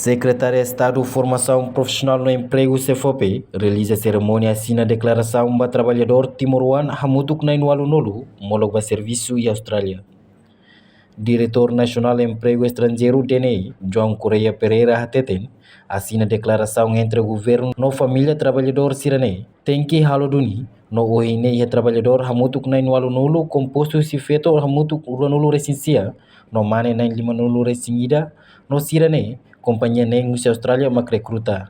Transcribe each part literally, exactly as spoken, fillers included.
Sekretária Estadu Formasaun Profisionál no Empregu, SEFOPE, realiza serimónia asina deklarasaun ba traballadór timoroan hamutuk na'in-ualunulu molok ba servisu iha Austrália. Diretór Nasionál Empregu Estranjeiru, DNI, João Correia Pereira hateten, asina deklarasaun entre governu no família traballadór sira-ne'e tenke halo duni, no ohin ne'e iha traballadór hamutuk na'in-ualunulu, kompostu husi feto hamutuk ruanulu-resin-sia no mane na'in-limanulu-resin-ida, no sira-ne'e kompañia neen husi Austrália mak rekruta.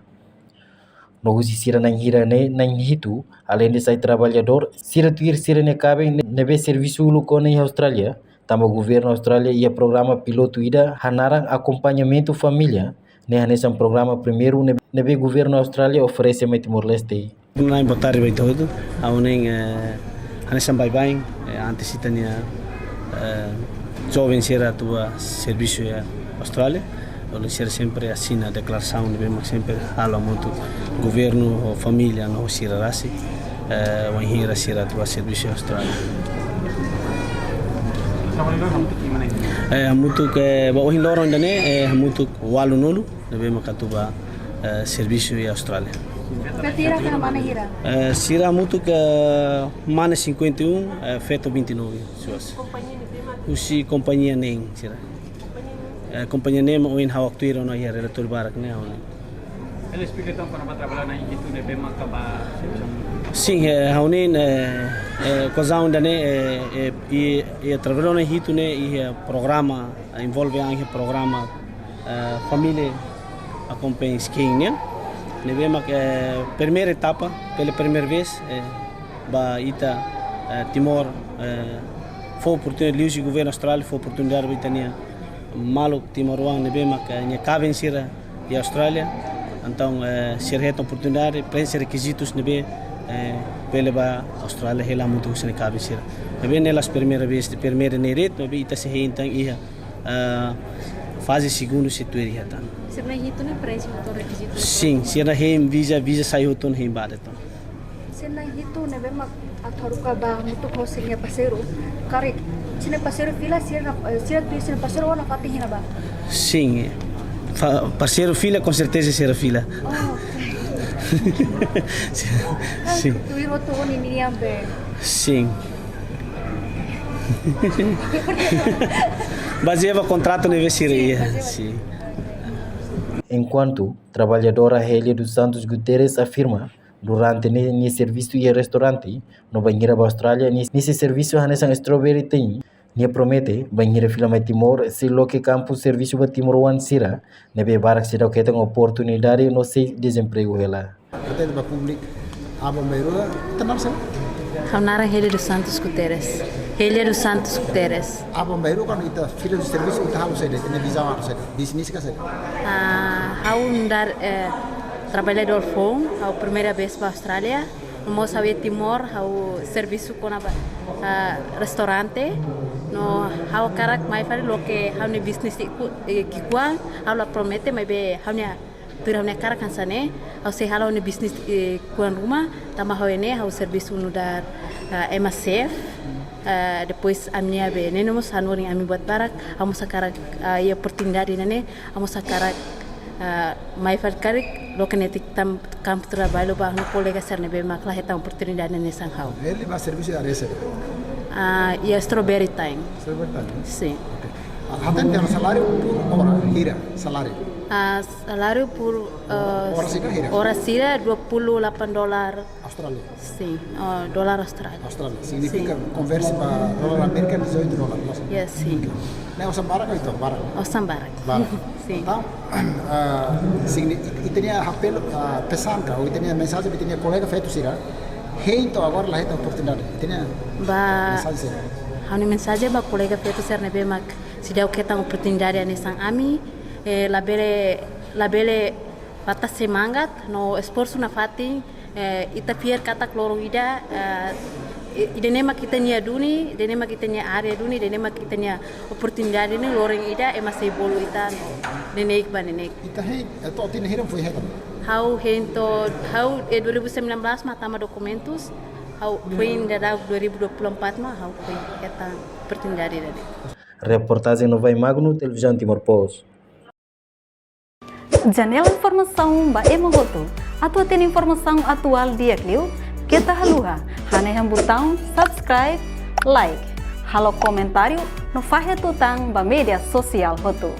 No husi sira na'in hira ne'e na'in-hitu, aleinde sai traballadór, sira tuir sira-nia kaben ne-, ne'ebé servisu uluk ona iha Austrália, tanba governu Austrália iha programa pilotu ida hanaran Akompañamentu Família, ne'e hanesan programa primeiru ne'e-, ne'ebé governu Austrália oferese mai Timor-Leste. Na'in, boa tarde ba ita hotu. Ha'u-nia, eh, hanesan baibain, eh, antes ita-nia, eh, joven sira atu bá servisu iha Austrália, ha'u-nia sira sempre asina deklarasaun ne'ebé mak sempre halo hamutuk governu ho família no sira rasik, eh, wainhira sira atu bá servisu iha Austrália. Eh, hamutuk, eh, ba ohin loron ida-ne'e, eh, hamutuk ualunulu ne'ebé mak atu bá, eh, servisu iha Austrália. Feto hira ka mane hira? Eh, sira hamutuk, eh, mane cinquenta e um, eh, feto vinte e nove, suas. Husi kompañia neen sira. Eh, kompañia neen mak ohin ha'u atu tuir ona iha relatóriu barak ne'e ha'u-nian. Ele esplika entaun kona-ba traballadór na'in-hitu ne'ebé maka bá servisu? Sin, eh, ha'u-nian, eh, eh, kozaun ida-ne'e, eh, eh, i, i traballadór na'in-hitu ne'e iha programa, eh, envolve an iha programa, eh, Família Acompanha Scheme nian. Ne'ebé mak, eh, primeira etapa, pela primeira vez, eh, ba ita, eh, Timor, eh, fó oportunidade, liuhusi governu Austrália fó oportunidade ba ita-nia maluk timoroan ne'ebé mak, eh, nia kaben sira iha Austrália. Entaun, eh, sira hetan oportunidade, preenxe rekizitus ne'ebé, eh, bele bá Austrália hela hamutuk ho sira-nia kaben sira. Ne'ebé ne'e la'ós primeira vez, primeira ne'e de'it, ne'ebé ita sei hein tan iha, eh, faze segundu sei tuir iha tan. Sira na'in-hitu ne'e preenxe hotu rekizitu? Sin, sira hein, visa, visa sai hotu, hein ba de'it tan. Sira na'in-hitu ne'ebé mak atu haruka bá hamutuk ho sira-nia parseiru. Karik sira-nia parseiru fila, sira na, eh, sira tuir sira-nia parseiru ou nafatin hira bá? Sin. Fa-, parseiru fila, com certeza sira fila. Oh, ok. Sin. Tuir hotu ho ninia be. Sin. Bazeia ba kontratu ne'ebé sira iha. Sin, bazeia ba. Sin. Enkuantu, traballadora Hélia dos Santos Guterres afirma, durante ne'e nia servisu iha restaurante, no bainhira bá Austrália, nia, nia sei servisu hanesan strawberry tein. Nia promete, bainhira fila mai Timor, sei loke kampu servisu ba timoroan sira ne'ebé barak seidauk hetan oportunidade no sei dezempregu hela. Atende ba públiku, aban-bainrua, ita-nia naran saida? Ha'u naran Hélia dos Santos Guterres. Hélia dos Santos Guterres. Aban-bainrua, kuandu ita fila servisu, ita halo saida, ita-nia vizaun halo saida, bisnis ka saida? Ah, ha'u nu'udar, eh, traballadór foun, ha'u primeira vez bá Austrália. No mós ha'u iha Timor, ha'u servisu kona-ba, ah, restaurante. No ha'u hakarak mai fali loke ha'u-nia bisnis iku-, eh, ki'ikoan, ha'u la promete, maibé ha'u-nia, tuir ha'u-nia hakarak hanesan ne'e, ha'u sei hala'o ha'u-nia bisnis, eh, ki'ikoan ruma, tanba ha'u iha ne'e, ha'u servisu nu'udar, ah, ema chef. Ah, depois ami-nia be, ne'e mós hanorin ami buat barak, ha'u mós hakarak, ah, iha oportunidade ida-ne'e, ha'u mós hakarak, ah, mai fali karik, loke netik tan kampu traballu ba ha'u-nia kolega sira ne'ebé mak la hetan oportunidade hanesan ha'u. Ele bá servisu iha área saida? Ah, iha strawberry tein. Strawberry tein, eh? Sin. Ok. Ah, hateten tiha ona saláriu por hora, hira saláriu? Ah, saláriu por, ah, hora sira hira? Hora sira dua puluh delapan dolar. Austrália? Sin, oh, dolar Austrália. Austrália. Signifika, sin, konverte ba dolar Amérika dezoito dolar, loos? Yes, sin. Ne'e osan barak ka ita barak? Osan barak. Barak. Sin. Entaun, ah, signi-, i-, ita-nia apelu, ah, pesan ka, ou ita-nia mensajen ba ita-nia kolega feto sira, hein to'o agora la hetan oportunidade. Ita-nia, ba, mensajen saida? Ha'u-nia mensajen ba kolega feto sira ne'ebé mak seidauk hetan oportunidade hanesan ami, eh, labele, labele patah semangat, no esforsu nafatin, eh, ita fiar katak loron ida, eh, i-, ida-ne'e mak ita-nia duni, ida-ne'e mak ita-nia área duni, ida-ne'e mak ita-nia oportunidade ne'e, loron ida ema sei bolu ita no neineik ba neineik. Ita hein, eh, to'o tinan hira foin hetan? Ha'u hein to'o, ha'u, eh, dua ribu sembilan belas mak tama dokumentus, ha'u foin daudaun dua ribu dua puluh empat mak ha'u foin hetan oportunidade ida-ne'e. Reportajen Novai Magno, Televizaun Timor Post. Janela informasaun ba ema hotu. Atu hatene informasaun atuál di'ak liu, keta haluha hanehan butaun subscribe, like, halo komentáriu no fahe tutan ba média sosiál hotu.